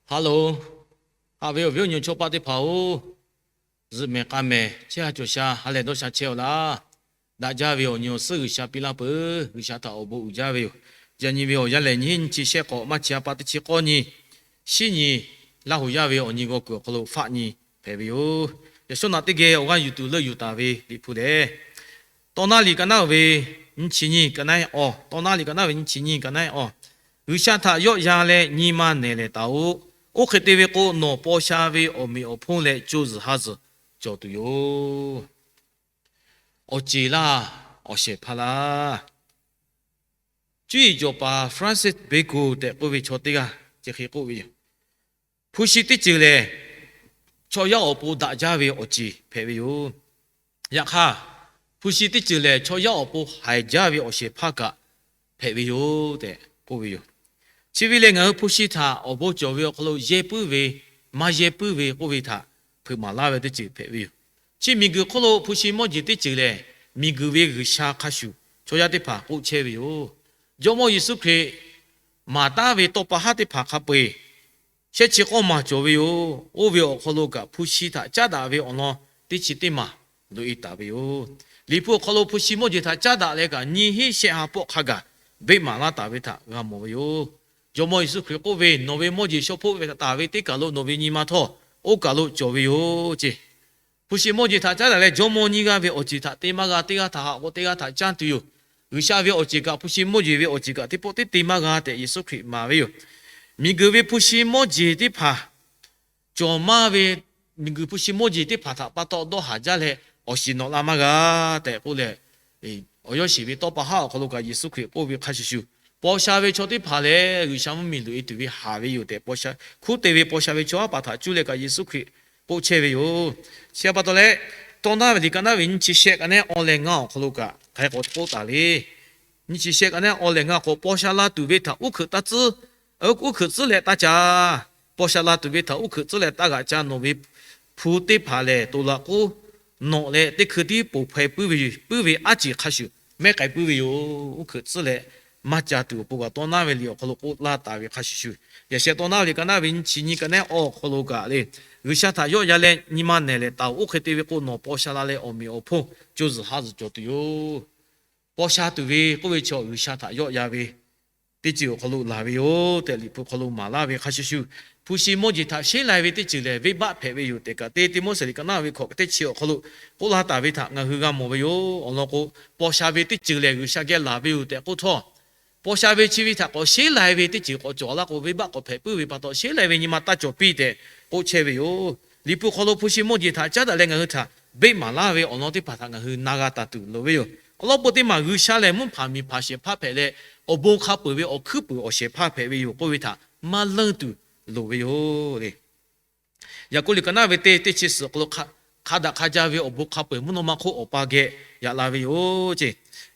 Hello, haꞈ ve awˬ viˉ awˬ nyi chaw paˆ teˇ hpaˍ-oˬ, zuhꞈ mehˍ k'a mehˍ chehˇ ha cawˬ sha ha lehˬ dawˇ sha chehˇ-aw laˇ. Daꞈ jaˇ ve awˬ nyi awˬ suhˉ G'uiˬsha piˇ laˇ peuˬ. G'uiˬsha htaꞈ awˬ bon uiˍ jaˇ ve yoˬ. Yaꞈ nyi ve awˬ yanˇ lehˬ, nyiˇ hinˉ nyiˇ chi shehˆ k'awꞈ maˇ chi a pa teˇ chi k'awˇ nyi, shinˉ nyi, Laˇ huˍ yaˇ ve awˬ nyi g'aw kuiˬ awˬ hk'aw lo faˆ nyi hpehꞈ ve yoˬ. Yaꞈ shawˉ naꞈ teˇ geh awˬ g'aˇ yuˬ tuˬ leuˆ yuˬ taˍ ve Liꞈ hpu lehˬ, Tawˇ naˉ liꞈ ka naˉ ve nyiˇ chi nyiˇ ka naˉ-ehˉ awˬ, Tawˇ naˉ liꞈ ka naˉ ve nyiˇ chi nyiˇ ka naˉ-ehˉ awˬ, G'uiˬsha htaꞈ yawˆ yan leh nyi ma nehˬ lehˍ taˍ-oꞈ. Oˇ hk'e te ve k'o, nawˬ paw sha ve awˬ meꞈ awˬ hponˇ leh co zuhˬ ha zuhˬ cawˬ tuˬ yoˬ. Awˬ ceˬ laˇ, awˬ shehˍ hpaˇ laˇ. Cuˇ yiˍ cawˬ paˍ Francis Bacon tehꞈ k'oˆ ve chaw teˇ g'aˇ chi hk'e k'oˆ ve yoˬ. Hpu shi teˇ ceuˬ lehˬ, chaw yaˇ awˬ pon daꞈ jaˇ ve awˬ ceˬ hpehꞈ ve yoˬ. Yaꞈ hk'aˇ, hpu shi teˇ ceuˬ lehˬ, chaw yaˇ awˬ pon haiˬ jaˇ ve awˬ shehˍ hpaˇ kaꞈ hpehꞈ ve yoˬ tehꞈ k'oˆ ve yoˬ. Chi ve lehˬ, ngaˬ hui hpu shi htaꞈ awˬ bon cawˬ ve awˬ hk'aw lo yehˇ puiˉ ve, maˇ yehˇ puiˉ ve k'oˆ ve htaꞈ hpeuꞈ maˍ laˇ ve teˇ ceuˬ hpehꞈ ve yoˬ. Chi miˬguiˬ hk'oˆ lo hpu shi mawˇ jeˬ teˇ ceuˬ lehˬ, miˬguiˬ ve G'uiˬsha hk'a shuˍ chaw yaˇ teˇ hpaˍ k'oˆ chehˇ ve yoˬ. Jawˇmawˇ Yeˍsuˆ Hkriꞈ maˍ taˉ ve tawˇ pa haˉ teˇ hpaˍ hk'a peu-eˬ shehˆ chi k'awˇ maˬ cawˬ ve yoˬ. Oˇ ve awˬ hk'aw lo kaꞈ hpu shi htaꞈ caˉ daꞈ ve awˬ lawn teˇ chi teˇ maˬ loꞈ-e taˍ ve yoˬ. Liꞈ hpu awˬ hk'aw lo hpu shi mawˇ jeˬ htaꞈ caˉ daꞈ leh kaꞈ, nyiˇ hinˉ shehˆ ha pawˆ hk'a gaˬ beˆ maˍ laˇ taˍ ve htaꞈ g'a mawˬ ve yoˬ. Jawˇmawˇ Yeˍsuˆ Hkriꞈ k'oˆ ve, Nawˬ ve mawˇ jeˬ shaw hpoˆ ve taˍ ve teˇ kaˬ lo nawˬ ve nyi ma htawˇ, oˇ kaˬ lo cawˬ ve yoˬ ce. Hpu shi mawˇ jeˬ htaꞈ caˉ daꞈ leh, jawˇmawˇ nyiˇ g'aˇ ve awˬ ceˬ htaꞈ te maˇ g'a, teˇ g'aˇ htaꞈ haꞈ k'o teˇ g'aˇ htaꞈ canˇ tuˬ yoˬ. G'uiˬsha ve awˬ ceˬ kaꞈ, hpu shi mawˇ jeˬ ve awˬ ceˬ kaꞈ teˇ pawˆ teˇ te maˇ g'a tehꞈ Yeˍsuˆ Hkriꞈ maˍ ve yoˬ. Miˬguiˬ ve hpu shi mawˇ jeˬ teˇ hpaˍ cawˬ maˇ ve, miˬguiˬ hpu shi mawˇ jeˬ teˇ hpaˍ htaꞈ pa taw dawˇ haˍ jaˇ leh awˬ shiˍ nawꞈ la maˇ g'a tehꞈ k'oˆ leh, awˬ yawˇ shiˍ ve tawˇ pa haˉ awˬ hk'aw lo kaꞈ Yeˍsuˆ Hkriꞈ k'oˆ ve hk'a shuˍ shuˍ, paw sha ve chaw teˇ hpaˍ lehˬ, G'uiˬsha mvuhˇmiˬ loꞈ-e tuˬ ve haˍ ve yoˬ tehꞈ, paw sha hkuˉ te ve paw sha ve chaw haˉ paˍ htaꞈ cuˇ leh kaꞈ Yeˍsuˆ Hkriꞈ k'oˆ chehˇ ve yoˬ. Chi pa taw leh, Tawˇ naˉ ve liꞈ ka naˉ ve nyiˇ chi shehˆ ka naˉ-ehˉ awˬ leh ngaˇ awˬ hk'aw lo kaꞈ hk'aˬ hk'e k'awꞈ k'oˆ taˍ le. Nyiˇ chi shehˆ ka naˉ-ehˉ awˬ leh ngaˇ k'o, Paw sha la tuˬ ve htaꞈ uˉ hkeuꞈ taˇ tcuhˉ, uˉ hkeuꞈ tcuhˉ leh taˇ ca. Paw sha la tuˬ ve htaꞈ uˉ hkeuꞈ tcuhˉ leh taˇ g'aꞈ ca. Nawˬ ve hpu teˇ hpaˍ lehˬ, toˬ laꞈ k'oˉ nawꞈ leh teˇ hkui tiˉ poˬ hpaweh puiˉ ve, puiˉ ve aˉ ceˬ hk'a shuˍ mehˉ k'ai puiˉ ve yoˬ. Uˉ hkeuꞈ tcuhˉ leh maˇ ca tuˬ awˬ pon kaꞈ Tawˇ naˉ ve liꞈ awˬ hk'aw lo k'oˆ laˇ taˍ ve hk'a shuˍ shuˍ, yaꞈ sheh Tawˇ naˉ ve liꞈ ka naˉ ve nyiˇ chi nyiˇ ka naˉ-ehˉ awˬ hk'aw lo kaꞈ le, G'uiˬsha htaꞈ yawˆ yan leh nyi ma nehˬ lehˍ taˍ-oꞈ. Oˇ hk'e te ve k'o, nawˬ paw sha la leh awˬ meꞈ awˬ hponˇ co zuhˬ ha zuhˬ cawˬ tuˬ yoˬ. Paw sha tuˬ ve k'oˆ ve chaw G'uiˬsha htaꞈ yawˆ yan ve teˇ ceuˬ awˬ hk'aw lo laˬ ve yoˬ tehꞈ, Liꞈ hpu hk'aw lo maˍ laˇ ve hk'a shuˍ shuˍ, hpu shi mawˇ jeˬ htaꞈ sheˉ lai ve teˇ ceuˬ lehˬ, venˇbaˆ hpehꞈ ve yoˬ tehꞈ kaꞈ, Teˇ Tiˆmoˉseˍ liꞈ ka naˉ ve hkawꞈ teˇ chi awˬ hk'aw lo k'oˆ laˇ taˍ ve htaꞈ ngaˬ hui g'a mawˬ ve yoˬ. Awˬ lawn k'o, paw sha ve teˇ ceuˬ lehˬ, G'uiˬsha geh laˬ ve yoˬ tehꞈ k'oˆ htawˇ, paw sha ve chi ve htaꞈ k'awꞈ sheˉ lai ve teˇ ceuˬ k'awꞈ cawˬ laˇ k'o, venˇbaˆ k'awꞈ hpehꞈ puiˉ ve pa taw, sheˉ lai ve nyi ma taˇ cawˬ piˇ tehꞈ k'oˆ chehˇ ve yoˬ. Liꞈ hpu hk'aw lo hpu shi mawˇ jeˬ htaꞈ caˉ daꞈ leh ngaˬ hui htaꞈ beˆ maˍ laˇ ve awˬ lawn teˇ hpaˍ htaꞈ ngaˬ hui na g'a taˍ tuˬ loˍ ve yoˬ. Awˬ lawn peu teˇ maˬ G'uiˬsha lehˬ, mvuhˇ hpaˍ miˬ hpaˍ shehˍ hpaˇ hpehꞈ leh, awˬ bon hk'a peuˬ ve awˬ hkuiˉ puiˍ awˬ shehˍ hpaˇ hpehꞈ ve yoˬ k'oˆ ve htaꞈ maˇ leunˇ tuˬ loˍ ve yoˬ le. Yaˍkoˆ liꞈ ka naˉ ve teˇ teˇ chi suhˍ awˬ hk'aw lo hk'a daꞈ hk'a jaˇ ve awˬ bon hk'a peu-eˬ mvuhˇ naw ma hk'oˆ Awˬ pa geh yaꞈ la ve yoˬ ce.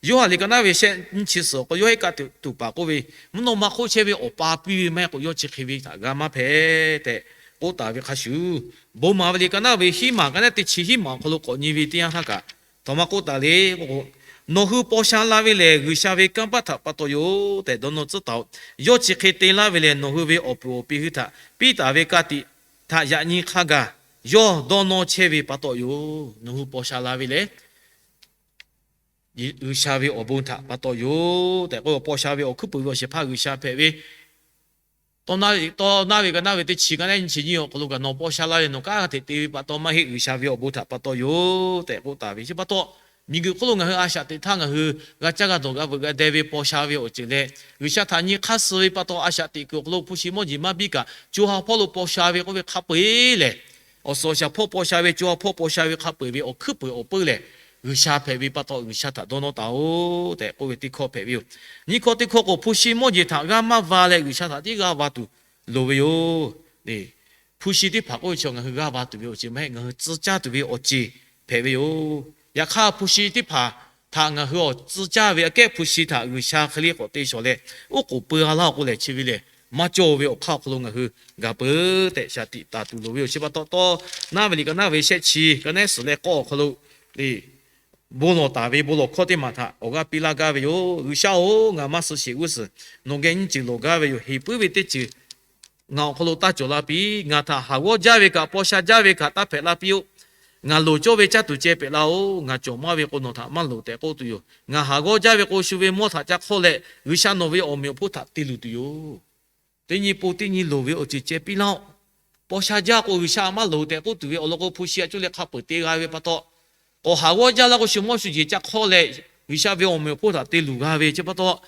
Yoˇhanˬ liꞈ ka naˉ ve shehˆ nyiˇ chi suhˍ awˬ hk'aw lo, yawˇ heˆ kaˆ tuˬ paˍ k'oˆ ve, Mvuhˇ naw ma hk'oˆ chehˇ ve Awˬ pa piˇ ve maˇ heˆ k'o, yawˇ chi hk'e ve htaꞈ g'a maˇ hpehꞈ tehꞈ k'oˆ taˍ ve hk'a shuˍ, Bon maˍ ve liꞈ ka naˉ ve hiˉ maˬ ka naˉ teˇ chi hiˉ maˬ awˬ hk'aw lo k'awꞈ nyi ve teˇ yanˇ htaˇ kaꞈ, htaꞈ maˇ k'oˆ taˍ le k'o, Nawˬ hui paw sha la ve lehˬ, G'uiˬsha ve kanˇ paˆ htaꞈ pa taw yoˬ tehꞈ dawˇ nawˇ tcuhˉ taˍ-oꞈ. Yawˇ chi hk'e te laˇ ve lehˬ, nawˬ hui ve awˬ puˍ awˬ pi hui htaꞈ piˇ taˍ ve ka tiꞈ htaꞈ yaꞈ nyi hk'a gaˬ yawˇ dawˇ nawˇ chehˇ ve pa taw yoˬ. Nawˬ hui paw sha la ve lehˬ, G'uiˬsha ve awˬ bon htaꞈ pa taw yoˬ tehꞈ k'oˆ, paw sha ve awˬ hkuiˉ puiˍ ve awˬ shehˍ hpaˇ G'uiˬsha hpehꞈ ve, tawˇ naˉ ve ka naˉ ve teˇ chi ka naˉ nyiˇ chi nyiˇ awˬ hk'aw lo kaꞈ, Nawˬ paw sha la leh nawˬ kanˉ g'a hteꞈ te ve pa taw maˇ heˆ, G'uiˬsha ve awˬ bon htaꞈ pa taw yoˬ tehꞈ k'oˆ taˍ ve. Chi pa taw, miˬguiˬ hk'oˆ lo ngaˬ hui a shaꞈ teꞈ htaˇ ngaˬ hui g'a caˇ g'a dawˬ g'a veuꞈ g'a deh ve paw sha ve awˬ ceuˬ leh, G'uiˬsha htaꞈ nyi hk'aˇ suh ve pa taw a shaꞈ teꞈ kuiˬ awˬ hk'aw lo hpu shi mawˇ jeˬ maˇ biˇ kaꞈ, co ha hpawˇ lo paw sha ve k'oˆ ve hk'a peu-eˬ lehˬ, awˬ suhˍ awˬ shaˍ hpawˇ paw sha ve, co ha hpawˇ paw sha ve hk'a peu-eˬ ve awˬ hkuiˉ puiˍ awˬ peuˇ lehˬ, G'uiˬsha hpehꞈ ve pa taw G'uiˬsha htaꞈ dawˇ nawˇ taˍ-oꞈ tehꞈ k'oˆ ve teˇ hkawˇ hpehꞈ ve yoˬ. Nyiˇ hkawˇ teˇ hkawˇ k'o, hpu shi mawˇ jeˬ htaꞈ g'aˇ maˇ va leh G'uiˬsha htaꞈ tiˉ g'aˇ va tuˬ loˍ ve yoˬ. Hpu shi teˇ hpaˍ k'oˆ ve chi ngaˬ hui g'aˇ va tuˬ ve awˬ ceuˬ maˇ heˆ, ngaˬ hui tcuh caˇ tuˬ ve awˬ ceuˬ hpehꞈ ve yoˬ. Yaꞈ hk'aˇ, hpu shi teˇ hpaˍ htaꞈ ngaˬ hui awˬ tcuh caˇ ve aꞈ kehˉ hpu shi htaꞈ G'uiˬsha hk'e le k'awꞈ te shawˍ leh, oˉ k'oˍ peu-a laˇ k'o lehˬ, chi ve lehˬ maˇ cawˇ ve awˬ hk'aˇ awˬ hk'aw lo ngaˬ hui gaˬ peuˬ tehꞈ shaˍ tiꞈ taˍ tuˬ loˍ ve yoˬ. Chi pa taw, tawˇ naˉ ve liꞈ ka naˉ ve shehˆ chi ka naˉ suhˍ leh k'awˇ awˬ hk'aw lo le, bon lawˬ taˍ ve bon lawˬ hkawˇ teˇ maˬ htaꞈ awˬ g'aˇ piˇ laˇ gaˇ ve yoˬ. G'uiˬsha-oˬ, ngaˬ maˇ suh sheˍ g'uˇ suhˍ nawˬ geh nyiˇ ceuˬ lawˬ gaˇ ve yoˬ. Heˍ puiˉ ve teˇ ceuˬ ngaˬ awˬ hk'aw lo taˇ cawˬ la piˇ. Ngaˬ htaꞈ haˍ g'awˇ jaˇ ve kaꞈ, paw sha jaˇ ve kaꞈ taˇ hpehꞈ la piˇ-oˆ. Ngaˬ loˍ cawˇ ve caˇ tuˬ ceh pehꞈ laˇ-oˆ. Ngaˬ cawˬ maˇ ve k'o, nawˬ htaꞈ maˇ loˍ tehꞈ k'oˆ tuˬ yoˬ. Ngaˬ haˍ g'awˇ jaˇ ve k'o, shu ve mawˇ htaꞈ ca hk'awˇ leh, G'uiˬsha nawˬ ve awˬ meꞈ awˬ hponˇ htaꞈ te luˬ tuˬ yoˬ. Teˇ nyi po teˇ nyi loˍ ve awˬ ceuˬ ceh piˇ laˇ-oˆ. Paw sha jaˇ k'o, G'uiˬsha maˇ loˍ tehꞈ k'oˆ tuˬ ve awˬ lawn k'o, hpu shi a cuˇ leh hk'a peuˬ te g'a ve pa taw, k'awꞈ haˍ g'awˇ jaˇ laˇ k'o, shu mawˇ shu jeˬ ca hk'awˇ leh, G'uiˬsha ve awˬ meꞈ awˬ hponˇ htaꞈ te luˬ g'a ve chi pa taw,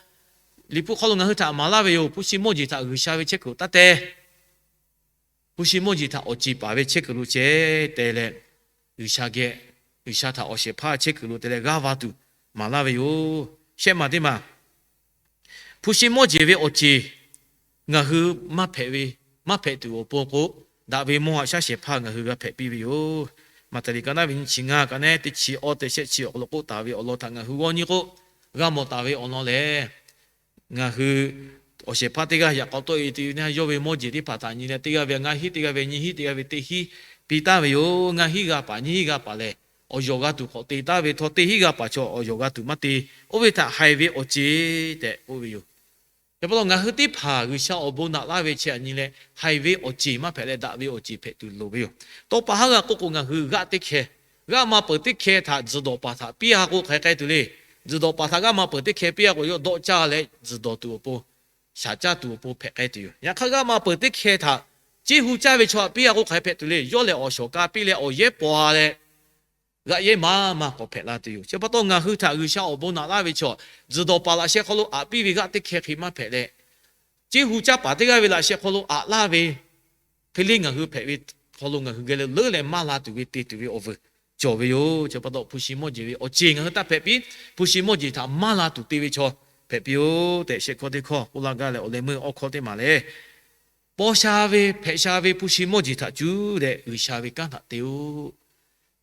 Liꞈ hpu hk'aw lo ngaˬ hui htaꞈ maˍ laˇ ve yoˬ. Hpu shi mawˇ jeˬ htaꞈ G'uiˬsha ve chehˇ kuiˬ taˇ te. Hpu shi mawˇ jeˬ htaꞈ awˬ ceˬ paˍ ve chehˇ kuiˬ lo ceh te leh, G'uiˬsha geh, G'uiˬsha htaꞈ awˬ shehˍ hpaˇ chehˇ kuiˬ lo te leh g'aˇ va tuˬ maˍ laˇ ve yoˬ. Shehˆ maˬ teˇ maˬ, hpu shi mawˇ jeˬ ve awˬ ceˬ ngaˬ hui maˇ hpehꞈ ve, maˇ hpehꞈ tuˬ awˬ pon k'o, daꞈ ve mawˇ haꞈ shaˉ shehˍ hpaˇ ngaˬ hui g'a hpehꞈ piˇ ve yoˬ. Maꞈhtehˍ liꞈ ka naˉ ve nyi chi ngaˇ ka naˉ teˇ chi awˇ te shehˆ chi awˬ hk'aw lo k'oˆ taˍ ve awˬ lawn htaꞈ ngaˬ hui g'awˇ nyi k'o, g'a mawˬ taˍ ve awˬ lawn lehˬ, ngaˬ hui awˬ shehˍ hpaˇ teˇ g'aˇ yaꞈ k'aw tawˆ e te ve na, yawˇ ve mawˇ jeˬ teˇ hpaˍ htaꞈ nyi leh, teˇ g'aˇ ve ngaˇ hinˉ, teˇ g'aˇ ve nyiˇ hinˉ, teˇ g'aˇ ve teˇ hinˉ piˇ taˍ ve yoˬ. Ngaˇ hinˉ g'a paˍ, nyiˇ hinˉ g'a paˍ lehˬ, awˬ yawˬ g'a tuˬ k'awꞈ te taˍ ve htawˇ, teˇ hinˉ g'a paˍ chaw awˬ yawˬ g'a tuˬ maˇ te. Oˇ ve htaꞈ haiˬ ve awˬ ceˬ tehꞈ k'oˆ ve yoˬ. Chi pa taw ngaˬ hui teˇ hpaˍ G'uiˬsha awˬ bon naꞈ laˇ ve chi aꞈ nyi leh, haiˬ ve awˬ ceˬ maˇ hpehꞈ leh, daꞈ ve awˬ ceˬ hpehꞈ tuˬ loˍ ve yoˬ. Tawˇ pa haˉ g'a k'oˆ k'o, ngaˬ hui g'aˆ teˇ hkeh, g'aˆ ma peuˬ teˇ hkeh htaꞈ tzuhˬ dawˬ paˍ htaꞈ piˇ-a k'o hk'aˬ hk'e k'ai tuˬ le. Tzuhˬ dawˬ paˍ htaꞈ g'aˆ ma peuˬ teˇ hkeh piˇ-a k'o, yawˇ dawˆ caˇ leh tzuhˬ dawˬ tuˬ awˬ pon, shaˍ caˇ tuˬ awˬ pon hpehꞈ k'ai tuˬ yoˬ. Yaꞈ hk'aˇ, g'aˆ ma peuˬ teˇ hkeh htaꞈ ceˇ hu caˇ ve chaw htaꞈ piˇ-a k'o hk'aˬ hk'e hpehꞈ tuˬ le. Yawˇ lehˬ awˬ shawˍ ka piˇ leh awˬ yehˉ paw-a leh, g'aˆ yehˉ maˇ maˇ k'awꞈ hpehꞈ la tuˬ yoˬ. Chi pa taw ngaˬ hui htaꞈ G'uiˬsha awˬ bon naꞈ laˇ ve chaw, tzuhˬ dawˬ paˍ laꞈ sheh hk'aw lo aꞈ piˇ ve g'aˆ teˇ hkeh hk'e maˇ hpehꞈ leh, ceˇ hu caˇ paˍ teˇ g'aˇ ve laꞈ sheh hk'aw lo aꞈ laˇ ve hk'e le, ngaˬ hui hpehꞈ ve hk'aw lo ngaˬ hui geh leh leuˉ leh maˇ la tuˬ ve te tuˬ ve awˬ vuiˬ cawˬ ve yoˬ. Chi pa taw hpu shi mawˇ jeˬ ve awˬ ceˬ ngaˬ hui taˇ hpehꞈ piˇ. Hpu shi mawˇ jeˬ htaꞈ maˇ la tuˬ te ve chaw hpehꞈ piˇ-oˆ tehꞈ, shehˆ hkawˇ teˇ hkawˇ k'oˆ laˇ gaˇ leh, awˬ leh meuˇ awˇ hkawˇ teˇ maˬ lehˬ, paw sha ve hpehꞈ sha ve hpu shi mawˇ jeˬ htaꞈ cuˇ leh G'uiˬsha ve kanˉ htaꞈ te-oˆ.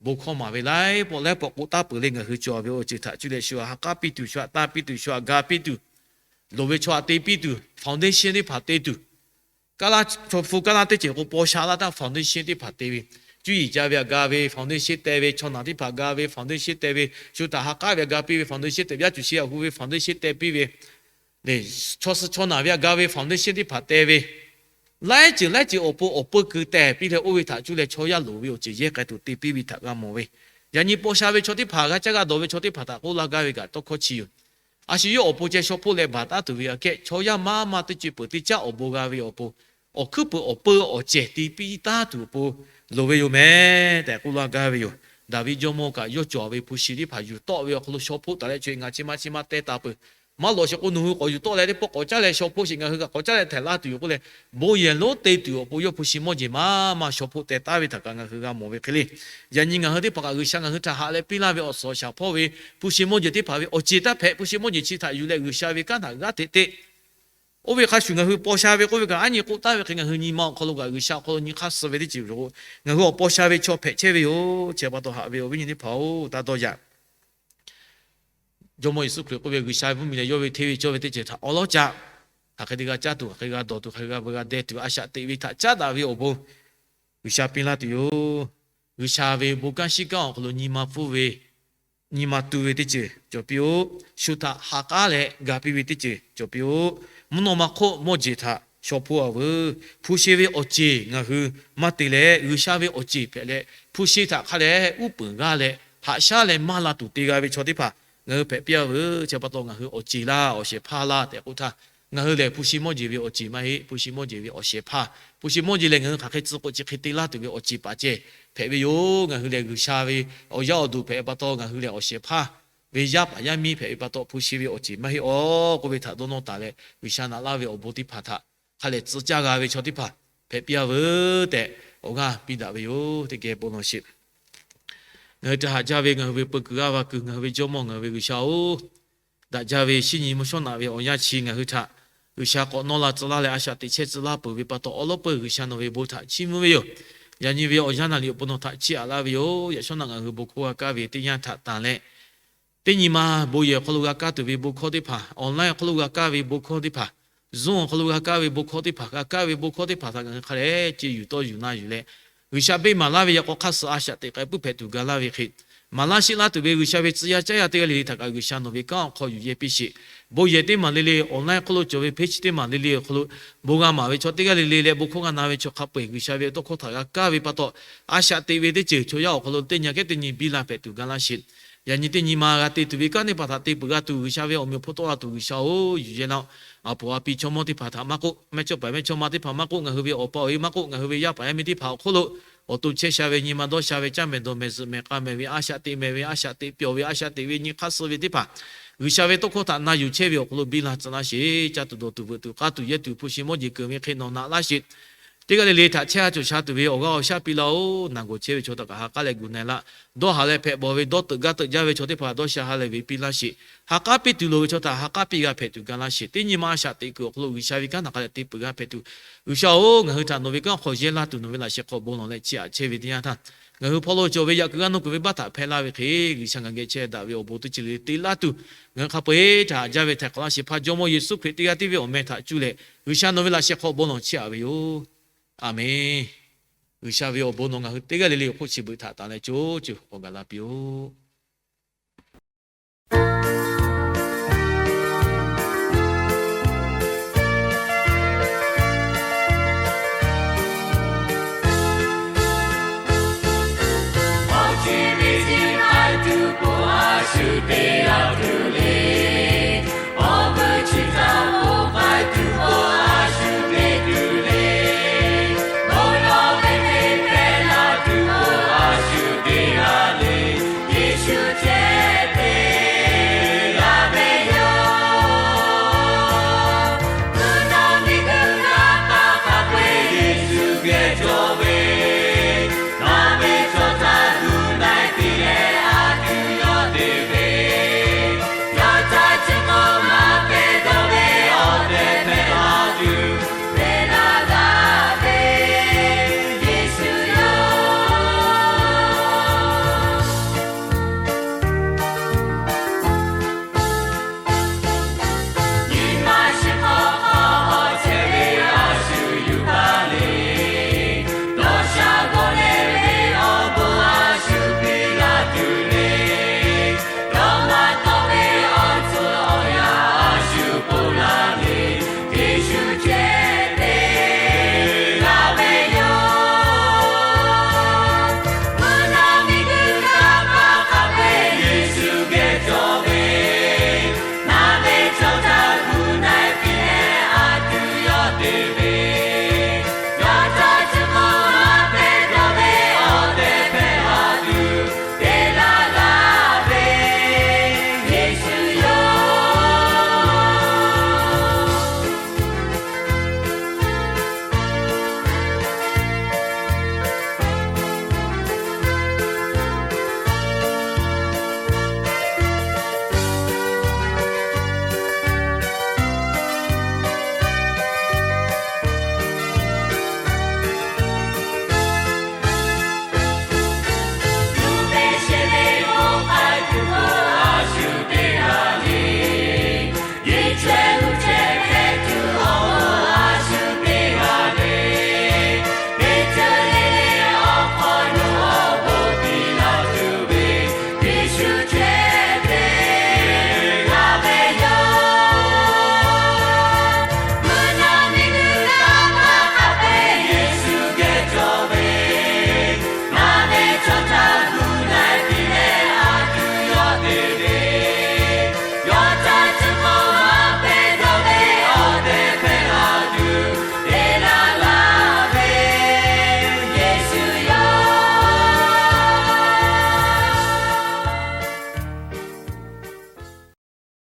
Bon hkawˇ maˍ ve laiˉ pawˆ laiˉ pawˆ k'oˆ taˍ peuˬ le, ngaˬ hui cawˬ ve awˬ ceuˬ htaꞈ cuˇ leh shu htaꞈ ha k'aˉ piˇ tuˬ, shu htaꞈ tanˇ piˇ tuˬ, shu htaꞈ ga piˇ tuˬ, loˍ ve chaw htaꞈ te piˇ tuˬ, foundation teˇ hpaˍ te tuˬ, Kaˉ laˇ chaw hpu kaˉ laˇ teˇ ceuˬ k'o, paw sha laˇ htaˇ foundation teˇ hpaˍ te ve, cuˇ yiˍ ca ve htaꞈ ga ve foundation te ve, chaw naˬ teˇ hpaˍ ga ve foundation te ve, shu htaꞈ ha k'aˉ ve htaꞈ ga piˇ ve foundation te ve, yaˇ cuˬ shi htaꞈ hu ve foundation te piˇ ve, chaw suh chaw naˬ ve htaꞈ ga ve foundation teˇ hpaˍ te ve, laiˉ ceuˬ laiˉ ceuˬ awˬ pon awˬ peu keu teh piˇ leh, oˇ ve htaꞈ cuˇ leh chaw yaˇ loˍ ve awˬ ceuˬ yehˇ k'ai tuˬ te piˇ ve htaꞈ g'a mawˬ ve. Yaꞈ nyi paw sha ve chaw teˇ hpaˍ, g'a caˇ g'a dawˬ ve chaw teˇ hpaˍ htaꞈ k'oˆ laˇ gaˇ ve kaꞈ tawˇ hkawˇ chi yoˬ. A shu yawˇ awˬ pon ceh shaw hpoˆ leh baˬ taˉ tuˬ ve aꞈ kehˉ, chaw yaˇ maˇ maˇ teˇ ceuˬ peuˬ teˇ caˉ awˬ bon g'a ve awˬ pon, awˬ hkuiˉ peuˬ awˬ peu awˬ cehˬ te piˇ taˉ tuˬ awˬ pon loˍ ve yoˬ meh tehꞈ k'oˆ laˇ gaˇ ve yoˬ. Daˍviˆ jawˇmawˇ kaꞈ yawˇ cawˬ ve hpu shi teˇ hpaˍ yuˬ tawˆ ve awˬ hk'aw lo shaw hpoˆ taˍ leh, chaw e ngaˬ chi ma chi ma teh taˍ peuˬ, maˇ lawꞈ sheˍ k'o, nawˬ hui k'awꞈ yuˬ tawˆ leh teˇ pawˆ k'awꞈ caˉ leh shaw hpoˆ sheˍ, ngaˬ hui kaꞈ k'awꞈ caˉ leh htaiˍ laˇ tuˬ yoˬ k'oˆ leh, bon yehˬ lonˉ te tuˬ awˬ pon yawˇ hpu shi mawˇ jeˬ maˇ maˇ shaw hpoˆ teh taˉ ve htaꞈ kaꞈ ngaˬ hui g'a mawˬ ve hk'e le. Yaꞈ nyi ngaˬ hui teˇ hpaˍ kaꞈ G'uiˬsha ngaˬ hui htaꞈ haꞈ leh piˇ laˇ ve awˬ suhˍ awˬ shaˍ hpawˇ ve hpu shi mawˇ jeˬ teˇ hpaˍ ve awˬ ceˬ taˇ hpehꞈ, hpu shi mawˇ jeˬ chi htaꞈ yuˬ leh G'uiˬsha ve kanˉ htaꞈ g'aˇ hteꞈ te. Oˇ ve hk'a shuˍ ngaˬ hui paw sha ve k'oˆ ve kaꞈ, aˉ nyi k'oˆ taˍ ve hk'e, ngaˬ hui nyi ma awˬ hk'aw lo kaꞈ G'uiˬsha awˬ hk'aw lo nyi hk'aˇ suh ve teˇ ceuˬ yoˬ. Ngaˬ hui awˬ paw sha ve chaw hpehꞈ chehˇ ve yoˬ. Chi pa taw haꞈ ve awˬ viˉ nyi teˇ hpaˍ-oˬ, taˇ dawˇ yaꞈ. Jawˇmawˇ Yeˍsuˆ Hkriꞈ k'oˆ ve, G'uiˬsha ve mvuhˇmiˬ lehˬ yawˇ ve hteˇ ve cawˇ ve teˇ ceuˬ htaꞈ awˉ lawˉ caꞈ. Hk'aˬ hk'e te g'a caˇ tuˬ, hk'aˬ hk'e g'a dawˬ tuˬ, hk'aˬ hk'e g'a veu g'a deh tuˬ, a shaꞈ teꞈ ve htaꞈ caˉ daꞈ ve awˬ bon G'uiˬsha piˇ laˇ tuˬ yoˬ. G'uiˬsha ve bon kanˉ shiˉ kanˉ awˬ hk'aw lo nyi ma pfuhˇ ve, nyi ma tu ve teˇ ceuˬ cawˬ piˇ-oˆ. Shu htaꞈ ha k'aˉ leh ga piˇ ve teˇ ceuˬ cawˬ piˇ-oˆ. Mvuhˇ naw ma hk'oˆ mawˇ jeˬ htaꞈ shaw hpoˆ-a veuˬ. Hpu shi ve awˬ ceˬ ngaˬ hui maˇ te leh, G'uiˬsha ve awˬ ceˬ hpehꞈ leh, hpu shi htaꞈ hk'a dehꞈ uˉ peunˍ g'aˇ leh haꞈ shaˉ leh maˇ la tuˬ te g'a ve chaw teˇ hpaˍ ngaˬ hui hpehꞈ piˇ-a veuˬ. Chi pa taw ngaˬ hui awˬ ceˬ laˇ, awˬ shehˍ hpaˇ laˇ tehꞈ k'oˆ htaˇ, ngaˬ hui lehˬ hpu shi mawˇ jeˬ ve awˬ ceˬ maˇ heˆ. Hpu shi mawˇ jeˬ ve awˬ shehˍ hpaˇ, hpu shi mawˇ jeˬ lehˬ ngaˬ hui hk'aˬ hk'e tcuh k'o chi hk'e te laˇ tuˬ ve awˬ ceˬ paˍ ceh hpehꞈ ve yoˬ. Ngaˬ hui lehˬ G'uiˬsha ve awˬ yaˇ awˬ duˬ hpehꞈ ve pa taw, ngaˬ hui lehˬ awˬ shehˍ hpaˇ ve yaˇ paˍ yaˇ miˇ hpehꞈ ve pa taw, hpu shi ve awˬ ceˬ maˇ heˆ-oˬ k'oˆ ve htaꞈ dawˇ nawˇ taˍ leh, G'uiˬsha naꞈ laˇ ve awˬ bon teˇ hpaˍ htaꞈ hk'a lehˬ tcuh caˇ g'a ve chaw teˇ hpaˍ hpehꞈ piˇ-a veuˬ tehꞈ awˬ g'aˇ piˇ daꞈ ve yoˬ. Teˇ geh bon lawˬ sheˍ. Ngaˬ hui htaꞈ haꞈ jaˇ ve ngaˬ hui ve peu kuiˬ g'aˇ va kuiˬ, ngaˬ hui ve Jawˇmawˇ, ngaˬ hui ve G'uiˬsha-oˬ, daꞈ jaˇ ve shinˉ nyi mvuhˇ shawˉ naꞈ ve awˬ yanˇ chi ngaˬ hui htaꞈ G'uiˬsha k'awꞈ nawˇ la tcuh laˇ leh a shaꞈ teꞈ chehˇ tcuh laˇ peuˬ ve pa taw, awˉ lawˉ peuˇ G'uiˬsha nawˬ ve bon htaꞈ chiˇ mvuh ve yoˬ. Yaꞈ nyi ve awˬ yanˇ naˍ riˍ awˬ pon nawˬ htaꞈ chiˇ aꞈ laˇ ve yoˬ. Yaꞈ shawˉ naꞈ ngaˬ hui bon hkawˇ g'a kaˇ ve teˇ yanˇ htaꞈ tanˬ leh, teˇ nyi ma bon yehˬ awˬ hk'aw lo g'a kaˇ tuˬ ve bon hkawˇ teˇ hpaˍ, online awˬ hk'aw lo g'a kaˇ ve bon hkawˇ teˇ hpaˍ, Zoom awˬ hk'aw lo g'a kaˇ ve bon hkawˇ teˇ hpaˍ, g'a kaˇ ve bon hkawˇ teˇ hpaˍ htaꞈ ngaˬ hui hk'a lehˬ ceˇ yuˬ tawˇ yuˬ na yuˬ leh, G'uiˬsha beˇ maˍ laˇ ve yaꞈ k'aw hk'aˇ suh a shaꞈ teꞈ k'ai puiˉ hpehꞈ tuˬ ga laˇ ve hk'e, maˍ laˇ sheˆ laˇ tuˬ ve G'uiˬsha ve tcuh yaˇ caˉ yaˇ teˇ g'aˇ le le htaꞈ kaꞈ G'uiˬsha nawˬ ve kanˉ awˬ hk'aw yuˬ yehˇ piˇ sheˍ. Bon yehˬ teˇ maˬ le le, online hk'oˆ lo cawˬ ve page teˇ maˬ le le awˬ hk'aw lo bon g'a maˍ ve chaw teˇ g'aˇ le le leh bon hkawˇ g'a na ve chaw hk'a peu-eˬ G'uiˬsha ve tawˇ hkawˇ htaꞈ g'a kaˇ ve pa taw, a shaꞈ teꞈ ve teˇ ceuˬ chaw yaˇ awˬ hk'aw lo teˇ nyi kehˉ teˇ nyi biˇ la hpehꞈ tuˬ ga laˇ sheˍ. Yaꞈ nyi teˇ nyi ma g'a te tuˬ ve kanˉ teˇ hpaˍ htaꞈ te peuˬ g'a tuˬ G'uiˬsha ve awˬ meꞈ awˬ hponˇ tawˆ la tuˬ G'uiˬsha-oˬ, yuˬ yehˇ laˇ-oˆ. A poˍ a pi chaw mawˇ teˇ hpaˍ htaꞈ maˇ k'oˆ, mehˇchawˇ paˍ mehˇchawˇma teˇ hpaˍ maˇ k'oˆ, ngaˬ hui ve awˬ pa awˬ e maˇ k'oˆ, ngaˬ hui ve yaˇ paˍ yaˇ miˇ teˇ hpaˍ awˬ hk'oˆ lo awˬ to chehˇ sha ve nyi ma dawˇ sha ve caˇ mehˍ dawˬ mehˍ zuhꞈ mehˍ k'a mehˍ ve a shaꞈ teꞈ mehˍ ve a shaꞈ teꞈ pyawˬ ve a shaꞈ teꞈ ve nyi hk'aˇ suh ve teˇ hpaˍ G'uiˬsha ve tawˇ hkawˇ htaꞈ na yuˬ chehˇ ve awˬ hk'aw lo biˇ la tcuh laˇ sheˍ. Caˇ tuˬ dawˬ tuˬ veuꞈ tuˬ k'aˇ tuˬ yehˇ tuˬ hpu shi mawˇ jeˬ keunˍ ve hk'e nawˬ naꞈ laˇ sheˍ. Teˇ g'aˇ le le htaꞈ chehˇ sha cawˬ sha tuˬ ve awˬ g'aˇ awˬ shaˉ piˇ laˇ-oˆ. Naˬ gawˬ chehˇ ve chaw htaꞈ kaꞈ ha k'aˉ leh gu na-e laˇ. Dawˇ haˍ leh hpehꞈ bawˬ ve dawˇ teuꞈ gaˇ teuꞈ jaˇ ve chaw teˇ hpaˍ dawˇ sha ha leh ve piˇ laˇ sheˍ. Ha k'aˉ piˇ tuˬ loˍ ve chaw htaꞈ ha k'aˉ piˇ g'a hpehꞈ tuˬ ga laˇ sheˍ. Teˇ nyi ma a shaꞈ teꞈ kuiˬ awˬ hk'aw lo G'uiˬsha ve kanˉ htaꞈ hk'a dehꞈ te peuˬ g'a hpehꞈ tuˬ, G'uiˬsha-oˬ, ngaˬ hui htaꞈ nawˬ ve kanˉ hk'aw yehˇ laˇ tuˬ nawˬ ve laꞈ sheh hk'aw bon lawˬ leh chiˇ aꞈ chehˇ ve teˇ yanˇ htaˇ, ngaˬ hui hpawˇ lo cawˬ ve yaꞈ kuiˬ g'aˇ nuˇ kuiˬ ve baˆ htaꞈ hpehˇ laˇ ve hk'e, G'uiˬsha ngaˬ geh chehˇ daꞈ ve awˬ bon teˇ ceuˬ le le te laˇ tuˬ, ngaˬ hui hk'a peu-eˬ htaꞈ haꞈ jaˇ ve htaiˍ hk'awꞈ laˇ sheˍ. Hpaˇ Jawˇmawˇ Yeˍsuˆ Hkriꞈ teˇ g'aˇ tiˉ ve awˬ meh htaꞈ cuˇ leh G'uiˬsha nawˬ ve laꞈ sheh hk'aw bon lawˬ chiˇ aꞈ ve yoˬ. A menˬ. G'uiˬsha ve awˬ bon nawˬ ngaˬ hui teˇ g'aˇ le le awˬ hk'oˆ chi beuꞈ htaꞈ tanˍ leh co ceuˬ k'awꞈ gaˬ la piˇ-oˆ.